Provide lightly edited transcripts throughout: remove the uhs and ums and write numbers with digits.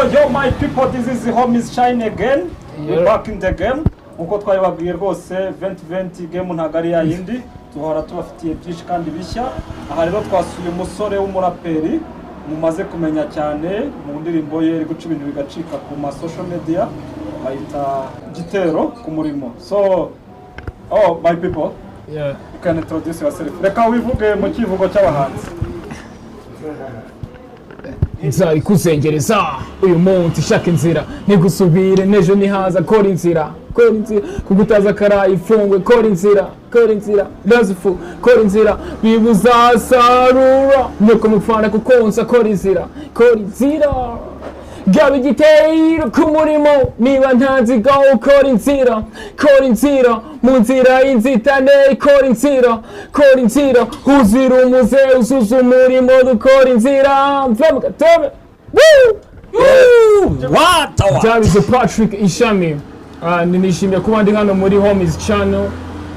Yo, my people, this is Homies Shine again. We back in the game. Nkuko twabibabwiye rwose, 2020 game ntabwo ari ya yindi, duhora tubafitiye byinshi kandi bishya. Aha rero twasuye umusore w'umuraperi mumaze kumenya cyane mu ndirimbo ye iri guca ibintu bigacika ku ma social media, bayita Gitero ku murimo. So, oh my people, you can introduce yourself. Reka wivuge mu kivugo cy'abahanzi. Inzara ikuzengereza uyu munsi, shaka inzira ntigusubire n'ejo nihaza. Kora inzira, kora inzira, kuko utazi akaraye ifungwe. Kora inzira, kora inzira, razifu, kora inzira, bibuzasarura nyoko mufana kukonsa. Kora inzira, kora inzira, gaba igitero ku murimo niba nta nzigo. Kora inzira, kora inzira, mu nzira y'inzitane. Kora inzira, kora inzira, uzira umuze, uzuza umurimo, dukora inzira, mve mu gatebe. Woo! What? Byabize Patrick Ishami. Nishimiye kuba ndi hano muri Homies Channel.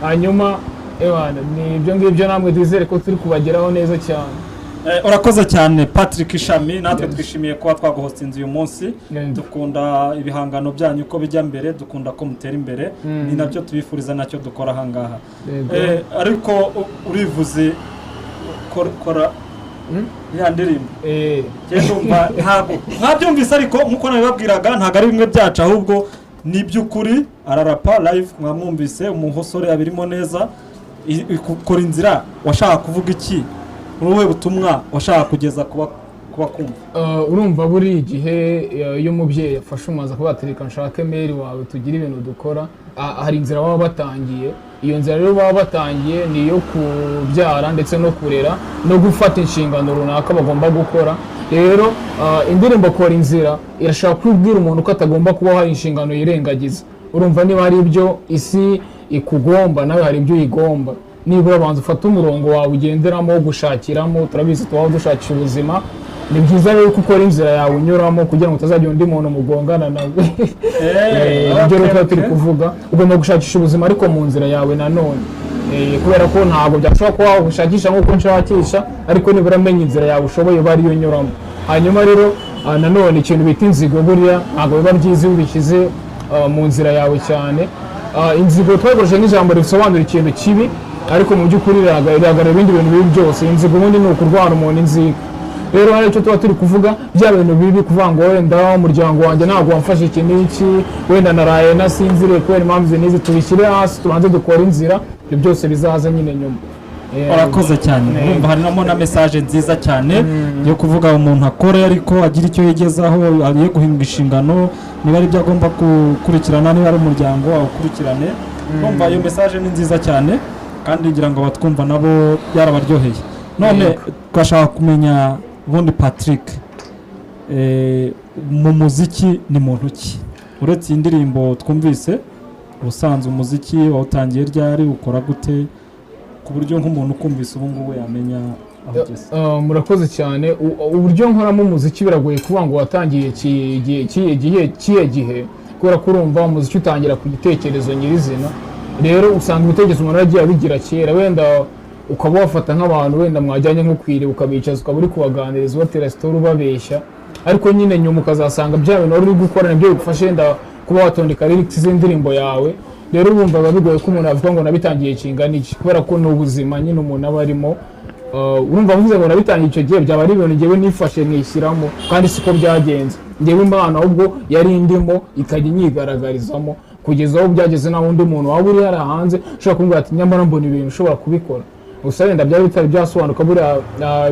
Hanyuma ewana, ni ibyo ngibyo, namwe twizere ko turi kubageraho neza cyane. Urakoze cyane Patrick Ishami, natwe twishimiye kuba twaguhostinze uyu munsi. Dukunda ibihangano byanyu uko bijya mbere, dukunda ko mutera imbere, ni nabyo tubifuriza, nacyo dukora ahangaha. Ariko urivuze kora ya ndirimbo. Njye ndumva ntabwo mwabyumvise, ariko nk'uko nabibabwiraga, ntabwo ari bimwe byacu, ahubwo ni iby'ukuri. Ararapa live, mwamwumvise, umusore abirimo neza. Kora inzira, washaka kuvuga iki? Ni ubuhe butumwa washaka kugeza kuba bakumva? Urumva buri gihe iyo umubyeyi afashe umaze kuba ati reka nshake meri wawe tugire ibintu dukora, hari inzira baba batangiye. Iyo nzira rero baba batangiye ni iyo kubyara ndetse no kurera no gufata inshingano runaka bagomba gukora. Rero indirimbo Kora Inzira irashaka kubwira umuntu ko atagomba kuba hari inshingano yirengagiza. Urumva niba hari ibyo isi ikugomba, nawe hari ibyo uyigomba. Nibura banza ufate umurongo wawe ugenderamo wo gushakiramo. Turabizi, tubaho dushakisha ubuzima. Ni byiza rero ko ukora inzira yawe unyuramo kugira ngo utazagira undi muntu mugongana nawe. Ibyo rero tuba turi kuvuga, ugomba gushakisha ubuzima ariko mu nzira yawe nanone. Kubera ko ntabwo byashobora kuba ushakisha nk'uko nshakisha, ariko nibura amenya inzira yawe ushoboye uba ariyo unyuramo. Hanyuma rero nanone ikintu bita inzigo, buriya ntabwo biba byiza iyo ubishyize mu nzira yawe cyane. Inzigo twakoresheje nk'ijambo risobanura ikintu kibi, ariko mu by'ukuri riragaragara ibindi bintu bibi byose. Inzigo ubundi ni ukurwara umuntu inzika. Rero hari icyo tuba turi kuvuga, bya bintu bibi, kuvuga ngo wenda umuryango wanjye ntabwo wamfashe iki n'iki, wenda naraye nasinziriye kubera impamvu izi n'izi, tubishyire hasi, tubanze dukore inzira, ibyo byose bizaza nyine nyuma. Urakoze cyane. Urumva harimo na message nziza cyane yo kuvuga umuntu akore ariko agira icyo yigezaho, agiye guhinga inshingano, niba ari ibyo agomba gukurikirana, niba ari umuryango awukurikirane. Urumva iyo message ni nziza cyane, kandi ngira ngo abatwumva nabo byarabaryoheye. None twashaka kumenya ubundi Patrick mu muziki ni muntu ki? Uretse iyi ndirimbo twumvise, ubusanzwe umuziki wawutangiye ryari, ukora gute, ku buryo nk'umuntu ukumvise ubu ngubu yamenya aho ugeze? Murakoze cyane. Uburyo nkoramo umuziki biragoye kuvuga ngo watangiye kihe gihe, kihe gihe, kubera ko urumva umuziki utangira ku gitekerezo nyirizina. Rero usanga ibitekerezo umuntu yagiye abigira kera, wenda ukaba wafata nk'abantu wenda mwajyanye nko kwiriba, ukabicaza, ukaba uri kubaganiriza, ubatera story, ubabeshya, ariko nyine nyuma ukazasanga bya bintu wari uri gukora nibyo bigufasha wenda kuba watondeka lyrics z'indirimbo yawe. Rero urumva biba bigoye ko umuntu avuga ngo nabitangiye kingana iki, kubera ko ni ubuzima nyine umuntu aba arimo. Urumva mvuze ngo nabitangiye icyo gihe, byaba ari ibintu ngewe nifashe nkishyiramo, kandi siko byagenze. Ngewe impano ahubwo yari indimo, ikajya inyigaragarizamo kugeza aho byageze naho undi muntu waba uri hariya hanze ushobora kumbwira ati nyamara mbona ibintu ushobora kubikora. Gusa wenda byari bitari byasobanuka. Buriya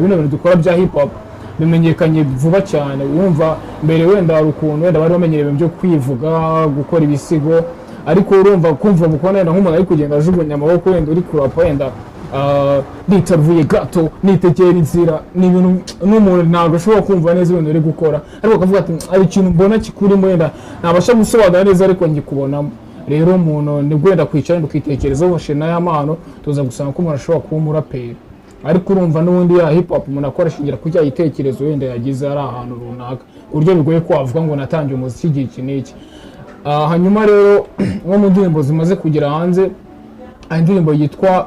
bino bintu dukora bya hip hop bimenyekanye vuba cyane. Wumva mbere wenda hari ukuntu wenda bari bamenyereye ibintu byo kwivuga, gukora ibisigo, ariko urumva kumva mukubona wenda nk'umuntu ari kugenda ajugunya amaboko, wenda uri kurapa, wenda nitaruye gato nitegera inzira, ni ibintu n'umuntu ntabwo ashobora kumva neza ibintu uri gukora, ariko akavuga ati hari ikintu mbona kikurimo, wenda ntabasha gusobanura neza ariko ngikubonamo. Rero umuntu nibwo wenda kwicara wenda ukitekerezaho, washe n'aya mpano, tuza gusanga ko umuntu ashobora kuba umuraperi. Ariko urumva n'ubundi ya hip hop umuntu akora ashingira ku cya gitekerezo wenda yagize ari ahantu runaka, ku buryo bigoye ko wavuga ngo natangiye umuziki igihe iki n'iki. Hanyuma rero nko mu ndirimbo zimaze kugera hanze, hari indirimbo yitwa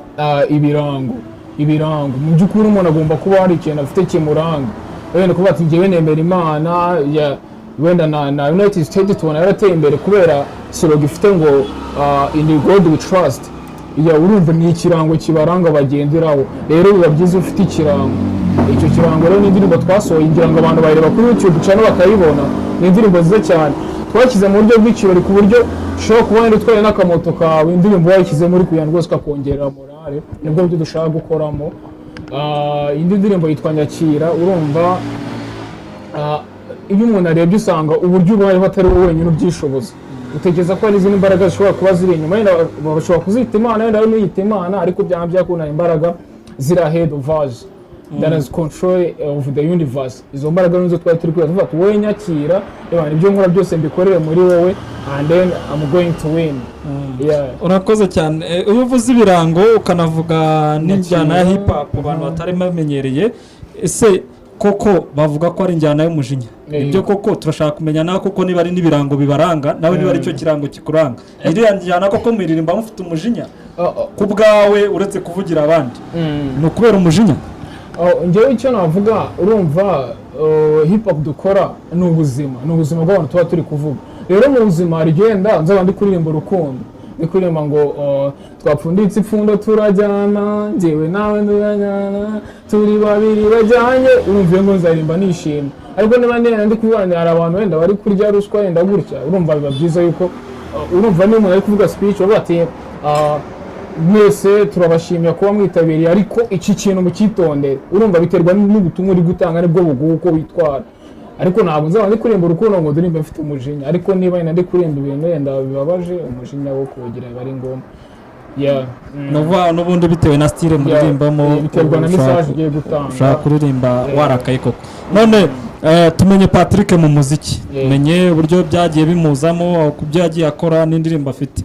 Ibirango. Ibirango mu by'ukuri umuntu agomba kuba hari ikintu afite kimuranga, wenda kuvuga ati njyewe nemera Imana ya Wenda na United States tubona yarateye imbere kubera slogan ifite ngo "In God we trust". Ya, urumva ni ikirango kibaranga bagenderaho. Rero biba byiza ufite ikirango. Icyo kirango rero ni indirimbo twasohoye, ngira ngo abantu bayireba kuri YouTube channel bakayibona. Ni indirimbo nziza cyane twashyize mu buryo bw'ikirori, ku buryo ushobora kuba wenda utwaye n'akamoto kawe, indirimbo wayishyizemo uri kugenda rwose ukakongerera morale. Nibwo buryo dushaka gukoramo. Indi ndirimbo yitwa Nyakira. Urumva, iyo umuntu arebye usanga uburyo ubayeho atari wowe wenyine ubyishoboza, utekereza ko hari izindi mbaraga zishobora kuba ziri inyuma. Wenda bashobora kuzita Imana, wenda wowe ntuyite Imana, ariko byaba byakunda imbaraga ziri ahead of us that has control of the universe. Izo mbaraga nizo twari turi kwibaza, tuvuga ati: "Wowe nyakira, reba ibyo nkora byose mbikorere muri wowe, and then I'm going to win." Yeah. Urakoze cyane. Iyo uvuze ibirango ukanavuga n'injyana ya hip hop abantu batari bamenyereye, ese koko bavuga ko ari injyana y'umujinya? Ibyo koko turashaka kumenya nawe koko niba ari n'ibirango bibaranga, nawe niba ari cyo kirango kikuranga. Iriya njyana koko muyiririmba mufite umujinya? Ku bwawe, uretse kuvugira abandi, ni ukubera umujinya? Oh, njyewe icyo navuga, urumva, hip hop dukora ni ubuzima, ni ubuzima bw'abantu tuba turi kuvuga. Rero mu buzima hari igihe wenda nzaba ndi kuririmba urukundo, ndi kuririmba ngo twapfunditse ipfundo turajyana, njyewe nawe turajyana, turi babiri bajyanye. Urumva, iyo ngo nzaririmba nishimye. Ariko niba ndi kuvuga hari abantu wenda bari kurya ruswa wenda gutya, urumva biba byiza yuko urumva niba umuntu ari kuvuga speech bavuga ati: "Mwese turabashimiye kuba mwitabiriye, ariko iki kintu mucyitondere." Urumva biterwa n'ubutumwa uri gutanga, nibwo buguha uko witwara. Ariko ntabwo nzaba ndi kuririmba urukundo ngo ndirimbe mfite umujinya. Ariko niba wenda ndi kuririmba ibintu wenda bibabaje, umujinya wo kuwugira biba ari ngombwa. Yeah. Ni ukuvuga n'ubundi bitewe na style muririmbamo. Biterwa na message ugiye gutanga. Ushobora kuririmba warakaye koko. None tumenye Patrick mu muziki, tumenye uburyo byagiye bimuzamo, ku byo yagiye akora n'indirimbo afite.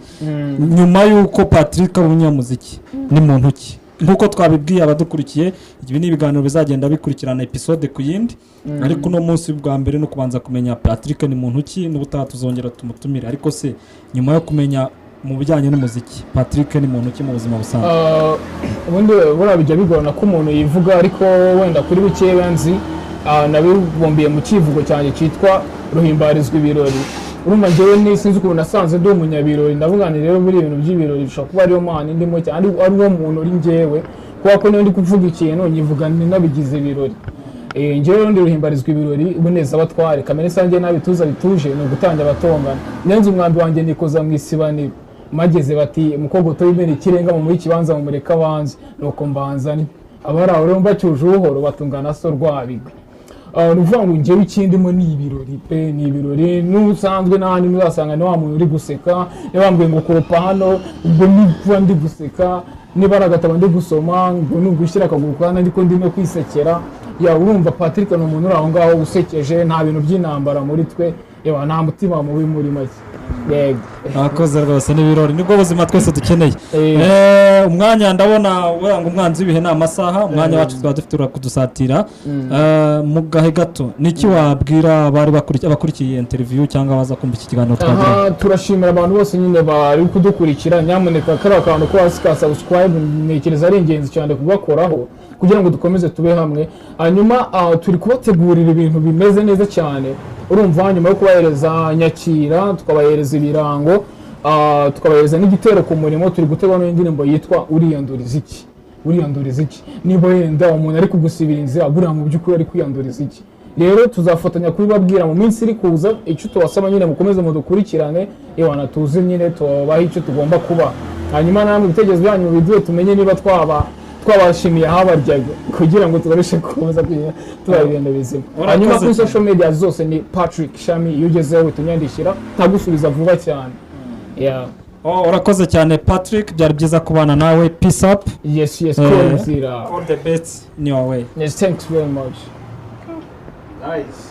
Nyuma y'uko Patrick aba umunyamuziki, ni muntu ki? Nk'uko twabibwiye abadukurikiye, ibi ni ibiganiro bizagenda bikurikirana episode ku yindi, ariko uno munsi bwa mbere ni ukubanza kumenya Patrick ni muntu ki. N'ubutaha tuzongera tumutumire. Ariko se nyuma yo kumenya mu bijyanye n'umuziki, Patrick ni muntu ki mu buzima busanzwe? Ubundi buriya bijya bigorana ko umuntu yivuga, ariko wenda kuri bikeya nzi, nabibumbiye mu kivugo cyanjye cyitwa "Ruhimbarizwa ibirori". Urumva, njyewe ni sinzi ukuntu nasanze ndi umunyabirori. Ndavuga nti rero buri ibintu by'ibirori bishobora kuba ariyo mpano ndimo cyane, ari wo muntu uri njyewe, kubera ko niyo ndi kuvuga ikintu nyivuga nabigize ibirori. Njyewe rero ndi ruhimbarizwa ibirori, uboneza abatware, kamere isangiye n'abituza bituje, ni ugutangira abatongana, nyenze umwambi wanjye nikoza mu isibaniro, mageze bati umukogoto w'imena ikirenga mu muri kibanza mu mureka abanze, nuko mbanza ni abari aho rero mbacyuje ubuhoro batungana so rwabigwi. Ni ukuvuga ngo njyewe ikindimo ni ibirori pe, ni ibirori. N'ubusanzwe n'ahandi ntuzasanga ni wa muntu uri guseka. Niba bambwiye ngo koropa hano, ubwo niba ndi guseka, niba ari agatabo ndi gusoma, ngo ni ugushyira akaguru ku kandi, ariko ndimo kwisekera. Ya, urumva Patrick ni umuntu uri aho ngaho usekeje, nta bintu by'intambara muri twe, yewe nta mutima mubi muri make. Yego. Mwakoze rwose, n'ibirori nibwo buzima twese dukeneye. Umwanya ndabona wenda ngo umwanzi w'ibihe ni amasaha. Umwanya wacu twaba dufite kudusatira. Mu gahe gato, niki wabwira abari abakurikiye iyi interview cyangwa abaza kumva iki kiganiro twagira? Aha turashimira abantu bose nyine bari kudukurikira. Nyamuneka kariya kantu ko hasi ka subscribe ntekereza ari ingenzi cyane kugakoraho kugira ngo dukomeze tube hamwe. Hanyuma turi kubategurira ibintu bimeze neza cyane. Urumva, nyuma yo kubahereza Nyakira, tukabahereza ibirango, tukabahereza n'igitero ku murimo, turi gutegura n'indirimbo yitwa "Uriyanduriza iki". Uriyanduriza iki? Niba wenda umuntu ari kugusibira inzira, buriya mu by'ukuri ari kwiyanduriza iki? Rero tuzafatanya kubibabwira mu minsi iri kuza. Icyo tubasaba nyine, mukomeze mudukurikirane, yewana tuzi nyine tubahe icyo tugomba kuba. Hanyuma namwe ibitekerezo byanyu biduhe, tumenye niba twaba twabashimiye ahabaryaga, kugira ngo tubarushe gukomeza kugenda tubaha ibintu bizima. Urakoze Hanyuma kuri cyane. social media zose ni Patrick Shami. Iyo ugezeho uhita unyandikira, ntagusubiza vuba cyane. Yeah. Oh, urakoze cyane Patrick, byari byiza kubana nawe. Peace up. Yes. Konzira. All the best in your way. Yes, thanks very much. Nice.